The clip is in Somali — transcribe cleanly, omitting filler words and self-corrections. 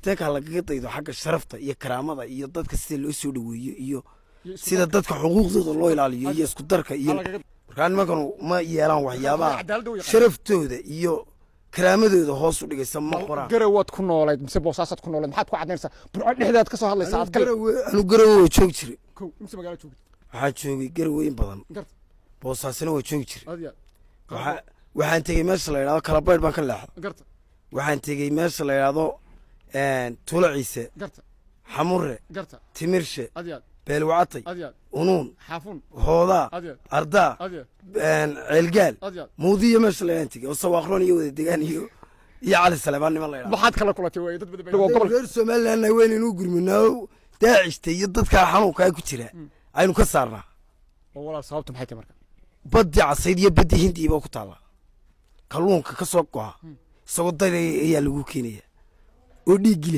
Teeka lagaga daydo xagga sharafta iyo karaamada iyo dadka sida loo soo dhaweeyo iyo sida dadka xuquuqdooda loo ilaaliyo iyo isku darka iyo markaa nimankanu ma yeelaan waxyaabaha sharaftooda iyo karaamadooda hoos u dhigaysa, ma qoraan. Garow waad ku noolayd mise Boosaasaad ku noolayd? Maxaad ku caddaynaysaa? Burco dhexdeed ka soo hadlaysaa aad kale. Anu Garowe waa joogi jiray. Kow, imse magaalo joogid? Waxaa joogay Garowe in badan. Garta. Boosaasina waa joogi jiray. Aad iyo Waxaa waxaan tegey meesha la yidhahdo Kalabaydh baan ka leexda. Garta. Waxaan tegey meesha la yidhahdo Tuulo Ciise. Garta. Xamure. Garta. Timirshe. Aad iyo aad. Beelwacatay. Aad iyo aad. Unuun. Xaafuun. Hoodaa. Aad iyo aad. Ardaa. Aad iyo aad. Ceelgaal. Aad iyo aad. Muudiyo meesha la yidhahdo tegey oo Sawaaqroon iyo wada degaan iyo Cali Saleebaan niman la yidhahdo. Maxaad kala kulatay? Waay dad badan waa gobol reer Somalilandna weynaynu gurminaa, Daacishta iyo dadkaa xanuunkaa ku jira aynu ka saarnaa. Oo walaal, sababtu maxay tahay marka? Baddii Casayd iyo baddii Hindiya baa ku taalla. Kalluunka ka soo go'a isagoo dayday ayaa lagu keenaya oo dhiig geli.